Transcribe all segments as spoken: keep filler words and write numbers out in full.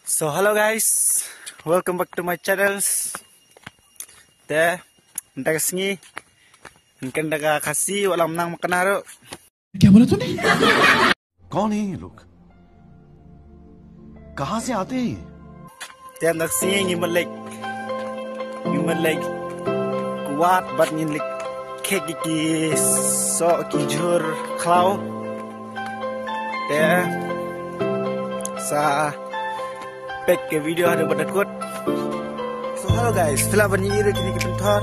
So hello guys, welcome back to my channels. Te mynta ka sngi, mynta ka Khasi, wat la nang makna ruh. क्या बोला तूने? कौन है ये लोग? कहाँ से आते हैं ये? Te mynta ka sngi ngi mlien, ngi mlien kwah bad ngi leit khet ki soh ki jhur khlaw. Te sa peit ka video haduh ba kut. So hello guys, phi lah ban ïohi ruh kine ki pynthor.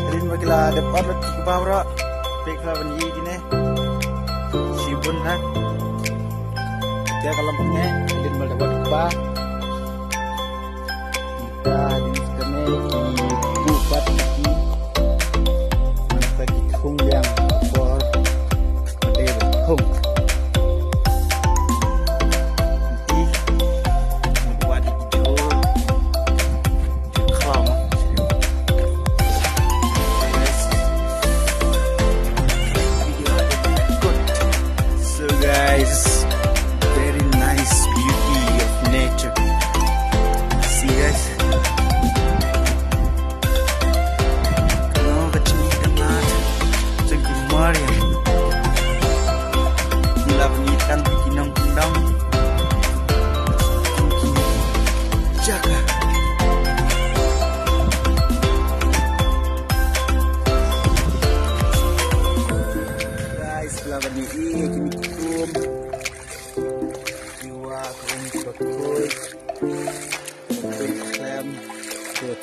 Hadien ba ki la dep ot ki kba ruh. Peit, phi lah ban ïohi kine. Shibun ha. Te ka long kine, hadien ba dep ot kba. Ka hadien kane ki buh pat ki. Nangta ki thung liang por. Ka dei ba thung. Ki buh pat ki jhur. So guys, very nice beauty of nature. See guys. Kano ka jingïeit ka nat jong ki Mariam. Ngi la ban ïeit tang ki nongkyndong. Jaka. Guys, la ban ïeit kine ki kum. Ki wah kum bakhuid. Bakhuid khlem. Good.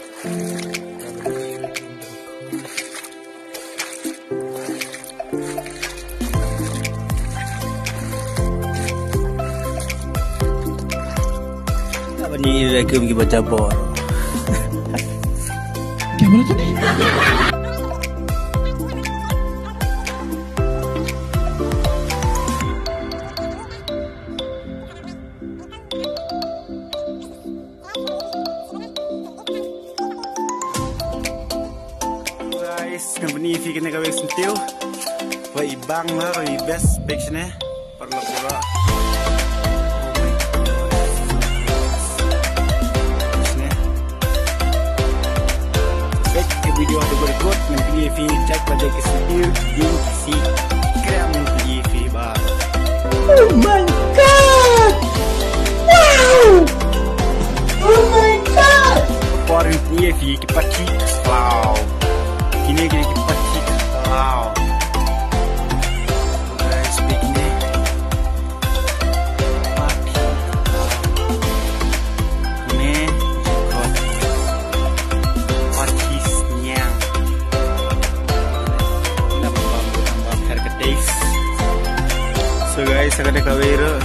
Apa ni, ira kum ki baca bor. Kamera tu ni. Guys, ngan pyni ïa phi kane kawei ka syntiew. Kawei i bang la, kawei i best, peit shane. Paralok paralok. Shane. Peit ka video haduh ba kut, ngan pyni ïa phi jait ba jait ka syntiew, ïing ki sih krem, ngan pyni ïa phi ba. Oh my God! Wow! Oh my God! Por ngan pyni ïa phi ki pathi khlaw. Kine, kine ki pathi khlaw. Guys, peit kine. Pathi. Kine, kot. Pathi sniang. Ina bam, bam, bam, her ka taste. So guys, sa kane kawei ruh.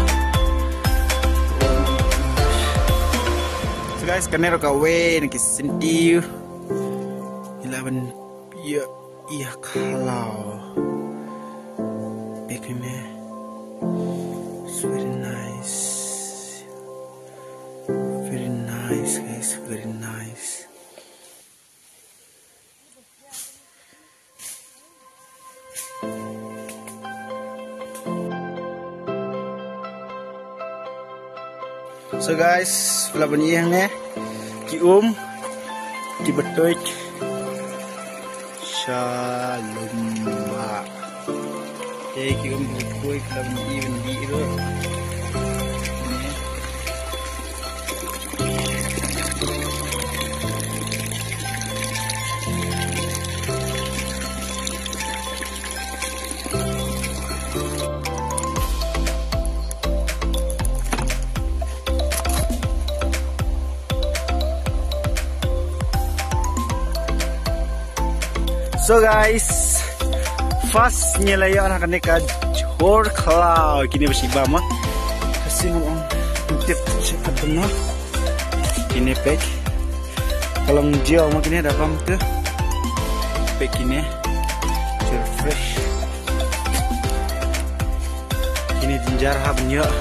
So guys, kane ruh kawei na ki syntiew. Ila ban ïa, ïa khlaw. Peit kine. It's very nice. Very nice, guys. Very nice. So guys, phi lah ban ïohi hangne ki um kiba tuid sha lum ba. Te ki um kiba tuid, phi lah ban ïohi ban dih ruh. So guys, first ngi la ïoh na kane ka jhur khlaw, kine ba shibam ma. Ka sing ong tip shi pat no. Kine pek. Ka long jia ma kine da bam tu. Pek kine. Jhur fresh. Kine jynjar ha ban ïoh.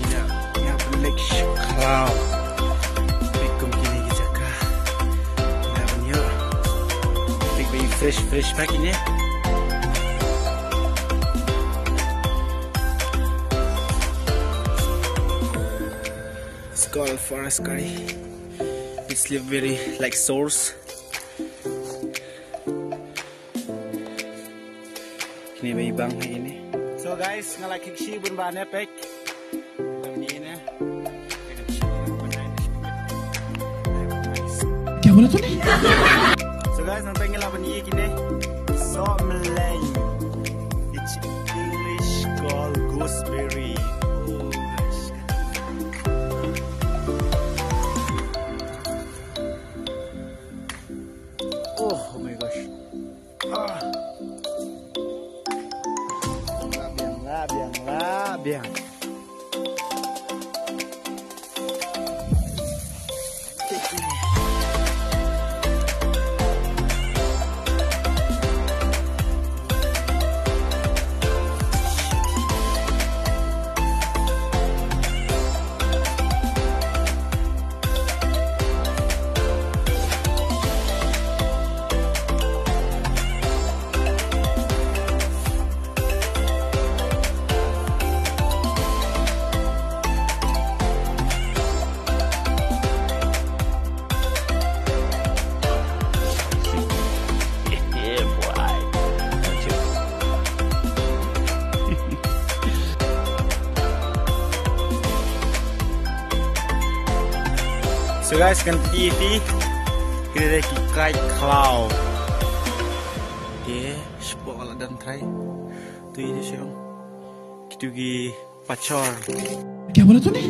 Ïa, ïa ban lek shu khlaw. Pek kum kine ki jaka. Ïa ban ïoh. Pek ba fresh fresh ba kine. It's called forest curry. It's live very like source. Kine ba i bang ha ini. So guys, nga la kik shi bun ba ne pek. Ini ne. Kya bola tune? So guys, nang tengok lah bani kine. So meleng. It's English called gooseberry. Oh, guys. Oh, oh my gosh. Ah. Lah biang, lah biang, lah biang. Yeah, boy. So guys, kan ti ti kire ki kai khlaw. Te, spok la dan trai. Tu ini siang. Kitu ki pachor. Kya bola tune?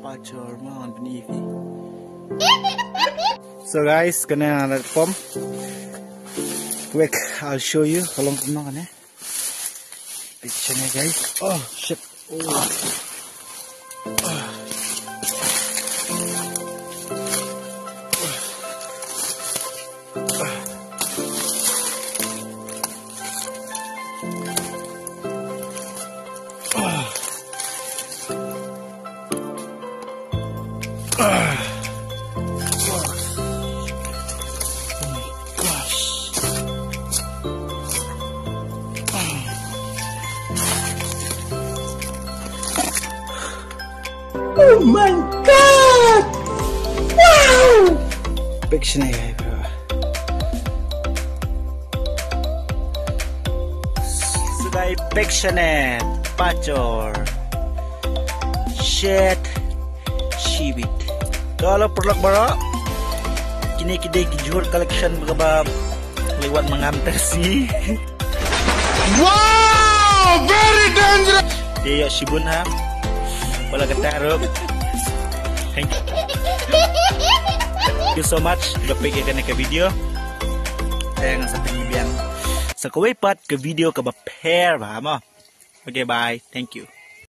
Pachor man bini ki. So guys, kane na pom. Wait, I'll show you how long kumno kane. Picture ne guys. Oh shit. Oh. Oh my God! Wow! Picture ne, bro. Sdai picture ne, pachor. Shit. Shibit. Kala paralok baroh. Kine ki dei ki jhur collection ba kaba leh wat mangam tasi. Wow! Very dangerous! Te ïoh shibun ha. Wala ka taruh. Thank you. Thank you so much. Ba peit ïa kane ka video. Te ngan sa peit biang sa kawei pat ka video kaba pher bha mo. Okay, bye. Thank you.